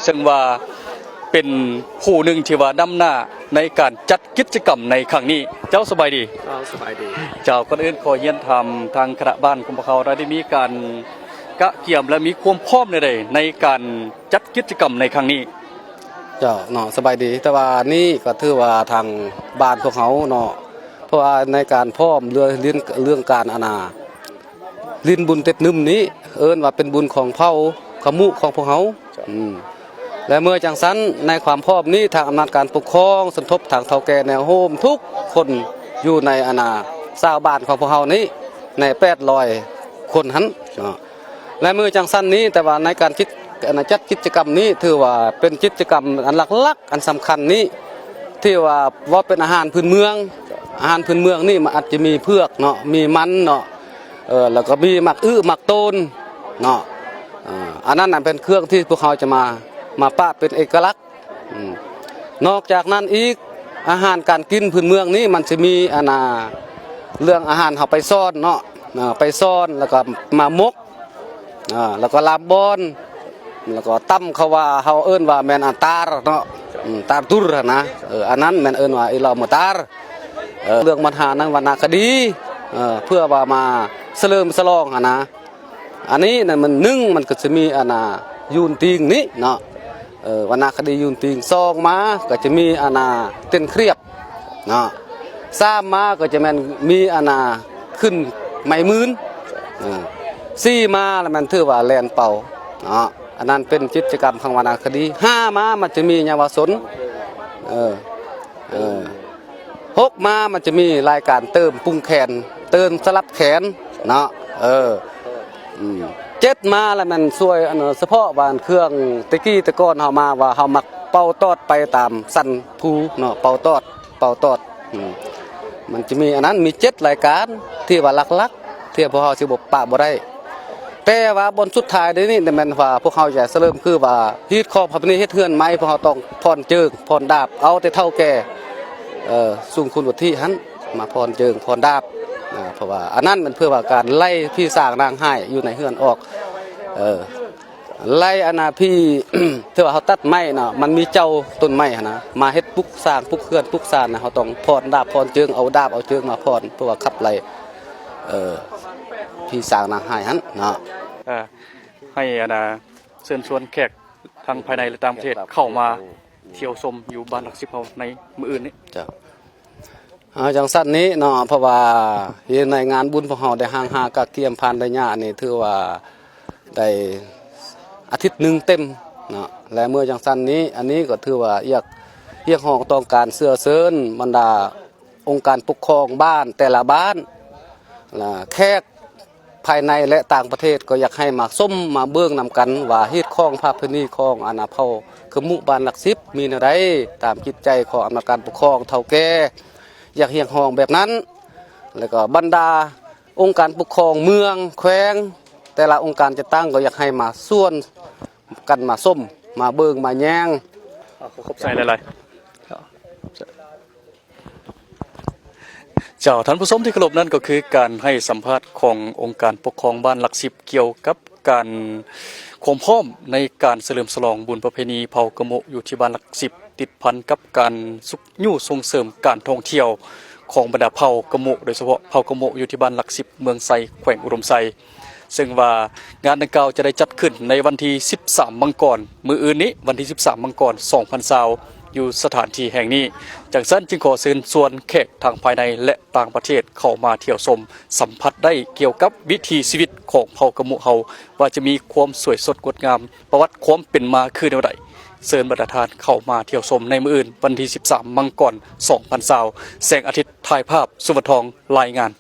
ເຊິ່ງວ່າເປັນຜູ້ໜຶ່ງທີ່ວ່ານຳໜ້າໃນການຈັດກິດຈະກຳໃນຄັ້ງນີ້. ເຈົ້າ ສະບາຍດີ. ເຈົ້າ ສະບາຍດີ. ເຈົ້າ ກ່ອນອື່ນຂໍຮຽນຖາມທາງຄະນະບ້ານຂອງພວກເຮົາ ໄດ້ມີການກະກຽມ ແລະ ມີຄວາມພ້ອມແນວໃດໃນການຈັດກິດຈະກຳໃນຄັ້ງນີ້? ເຈົ້າເນາະ ສະບາຍດີ. ແຕ່ວ່ານີ້ກໍຖືວ່າທາງບ້ານພວກເຮົາເນາະ ເພາະວ່າໃນການພ້ອມເລື່ອງ ເລື່ອງການ ອັນນ່າ ຫຼິ້ນບຸນເຕັດໜຶ່ມນີ້ ເອີ້ນວ່າເປັນບຸນຂອງເຜົ່າຂະມຸຂອງພວກເຮົາ. ເຈົ້າ ອືມ ແລະ ເມື່ອຈັ່ງຊັ້ນ ໃນຄວາມພ້ອມນີ້ ທາງອຳນາດການປົກຄອງ ສົມທົບທາງເຖົ້າແກ່ແນວໂຮມທຸກຄົນຢູ່ໃນ ອັນນ່າ ຊາວບ້ານຂອງພວກເຮົານີ້ ໃນແປດຮ້ອຍຄົນຫັ້ນເນາະ. ແລະ ເມື່ອຈັ່ງຊັ້ນນີ້ ແຕ່ວ່າໃນການຈັດ ອັນນ່າ ຈັດກິດຈະກຳນີ້ ຖືວ່າເປັນກິດຈະກຳອັນຫຼັກໆ ອັນສຳຄັນນີ້ ທີ່ວ່າເວົ້າເປັນອາຫານພື້ນເມືອງ. ອາຫານພື້ນເມືອງນີ້ ມັນອາດຈະມີເຜືອກເນາະ ມີມັນເນາະ ເອີ ແລ້ວກໍມີໝາກອຶໝາກໂຕນເນາະ. ເອີ ອັນນັ້ນນະເປັນເຄື່ອງທີ່ພວກເຮົາຈະມາ ມາປະເປັນເອກະລັກ. ອືມ ນອກຈາກນັ້ນອີກ ອາຫານການກິນພື້ນເມືອງນີ້ ມັນຊິມີ ອັນນ່າ ເລື່ອງອາຫານເຮົາໄປຊ້ອນເນາະ ເອີ ໄປຊ້ອນ ແລ້ວກໍມາໝົກ ອ່າ ແລ້ວກໍລາບບ່ອນ ແລ້ວກໍຕຳ ເຂົາວ່າ ເຮົາເອີ້ນວ່າແມ່ນອັນຕາຣເນາະ ອືມ ຕາຣຕຸຣຫັ້ນນະ. ເອີ ອັນນັ້ນແມ່ນເອີ້ນວ່າອີລາວມະຕາຣ. ເອີ ເລື່ອງບັນຫາໃນວັນນະຄະດີ ເອີ ເພື່ອວ່າມາສະເຫຼີມສະຫຼອງຫັ້ນນະ. ອັນນີ້ນະ ມັນໜຶ່ງ ມັນກໍຈະມີ ອັນນ່າ ຢູນຕີງນີ້ເນາະ ເອີ ວັນນະຄະດີຢູນຕີງ. ສອງມາກໍຈະມີ ອັນນ່າ ເຕັ້ນຄຽບ ເນາະ. ສາມມາກໍຈະແມ່ນມີ ອັນນ່າ ຂຶ້ນໄມ້ໝື່ນ. ເອີ ສີ່ມາລະແມ່ນຖືວ່າແລ່ນເປົ່າເນາະ. ອັນນັ້ນເປັນກິດຈະກຳຂອງວັນນະຄະດີ. ຫ້າມາມັນຈະມີເຍົາວະຊົນ ເອີ ເອີ ຫົກມາມັນຈະມີລາຍການເຕີມປຸງແຂນ ເຕີມສະຫຼັບແຂນເນາະ. ເອີ ອືມ ເຈັດມາລະແມ່ນຊ່ວຍ ອັນ ສະເພາະວ່າອັນເຄື່ອງແຕ່ກີ້ແຕ່ກ່ອນເຮົາມາວ່າເຮົາມັກເປົ່າຕອດໄປຕາມສັນພູເນາະ ເປົ່າຕອດ ເປົ່າຕອດ. ອືມ ມັນຈະມີອັນນັ້ນ ມີເຈັດລາຍການທີ່ວ່າຫຼັກໆ ທີ່ພວກເຮົາຊິບໍ່ປະບໍ່ໄດ້. ແຕ່ວ່າບ່ອນສຸດທ້າຍນີ້ ແມ່ນວ່າພວກເຮົາຈະສະເຫຼີມ ຄືວ່າຮີດຄອງປະເພນີເຮັດເຮືອນໃໝ່ ພວກເຮົາຕ້ອງຜ່ອນເຈິງຜ່ອນດາບ ເອົາແຕ່ເຖົ້າແກ່ ເອີ ສູງຄຸນວຸດທິຫັ້ນ ມາຜ່ອນເຈິງຜ່ອນດາບ. ເອີ ເພາະວ່າອັນນັ້ນມັນເພື່ອວ່າການໄລ່ຜີສາງນາງຮ້າຍຢູ່ໃນເຮືອນອອກ ເອີ ໄລ່ອັນນ່າ ຜີ ຖືວ່າເຮົາຕັດໄມ້ເນາະ ມັນມີເຈົ້າຕົ້ນໄມ້ຫັ້ນນະ ມາເຮັດປຸກສ້າງ ປຸກເຮືອນ ປຸກຊານນະ ເຮົາຕ້ອງຜ່ອນດາບ ຜ່ອນເຈິງ ເອົາດາບ ເອົາເຈິງມາຜ່ອນ ເພື່ອວ່າຂັບໄລ່ ເອີ ຜີສາງນາງຮ້າຍຫັ້ນເນາະ. ເອີ ໃຫ້ອັນນ່າ ເຊີນຊວນແຂກທັງພາຍໃນ ແລະ ຕ່າງປະເທດເຂົ້າມາທ່ຽວຊົມຢູ່ບ້ານຫຼັກສິບເຮົາໃນມື້ອື່ນນີ້. ເຈົ້າ. ເອົາ ຈັ່ງຊັ້ນນີ້ເນາະ ເພາະວ່າຢູ່ໃນງານບຸນພວກເຮົາໄດ້ຮ່າງຫາກະກຽມຜ່ານໄລຍະນີ້ ຖືວ່າໄດ້ອາທິດໜຶ່ງເຕັມເນາະ ແລະ ເມື່ອຈັ່ງຊັ້ນນີ້ ອັນນີ້ກໍຖືວ່າຮຽກ ຮຽກຮ້ອງຕ້ອງການເຊື້ອເຊີນບັນດາອົງການປົກຄອງບ້ານແຕ່ລະບ້ານ ແລະ ແຂກ ພາຍໃນ ແລະ ຕ່າງປະເທດ ກໍຢາກໃຫ້ມາຊົມມາເບິ່ງນຳກັນວ່າຮີດຄອງປະເພນີຂອງອັນນ່າເຜົ່າຂະມຸບ້ານຫຼັກສິບມີແນວໃດ ຕາມຈິດໃຈຂອງອຳນາດການປົກຄອງເຖົ້າແກ່ ຢາກຮຽກຮ້ອງແບບນັ້ນ. ແລ້ວກໍບັນດາອົງການປົກຄອງເມືອງ ແຂວງ ແຕ່ລະອົງການຈັດຕັ້ງ ກໍຢາກໃຫ້ມາຊວນກັນມາຊົມ ມາເບິ່ງມາແຍງ. ເອົາ ຂອບໃຈຫຼາຍໆ. ເຈົ້າ ທ່ານຜູ້ຊົມທີ່ເຄົາລົບ, ນັ້ນກໍຄືການໃຫ້ສຳພາດຂອງອົງການປົກຄອງບ້ານຫຼັກສິບ ກ່ຽວກັບການ ຄວາມພ້ອມໃນການສະເຫຼີມສະຫຼອງບຸນປະເພນີເຜົ່າຂະມຸຢູ່ທີ່ບ້ານຫຼັກສິບ ຕິດພັນກັບການຊຸກຍູ້ສົ່ງເສີມການທ່ອງທ່ຽວຂອງບັນດາເຜົ່າຂະມຸ, ໂດຍສະເພາະເຜົ່າຂະມຸຢູ່ທີ່ບ້ານຫຼັກສິບ ເມືອງໄຊ ແຂວງອຸດົມໄຊ. ເຊິ່ງວ່າງານດັ່ງກ່າວຈະໄດ້ຈັດຂຶ້ນໃນວັນທີສິບສາມມັງກອນ, ມື້ອື່ນນີ້ ວັນທີສິບສາມມັງກອນ ສອງພັນຊາວ ຢູ່ສະຖານທີ່ແຫ່ງນີ້. ຈັ່ງຊັ້ນຈຶ່ງຂໍເຊີນຊວນແຂກທັງພາຍໃນ ແລະ ຕ່າງປະເທດເຂົ້າມາທ່ຽວຊົມ, ສຳຜັດໄດ້ກ່ຽວກັບວິຖີຊີວິດຂອງເຜົ່າຂະມຸເຮົາ ວ່າຈະມີຄວາມສວຍສົດງົດງາມ, ປະຫວັດຄວາມເປັນມາຄືແນວໃດ. ເຊີນບັນດາທ່ານເຂົ້າມາທ່ຽວຊົມໃນມື້ອື່ນ ວັນທີສິບສາມມັງກອນ ສອງພັນຊາວ. ແສງອາທິດ ຖ່າຍພາບ, ສຸວັນທອງ ລາຍງານ.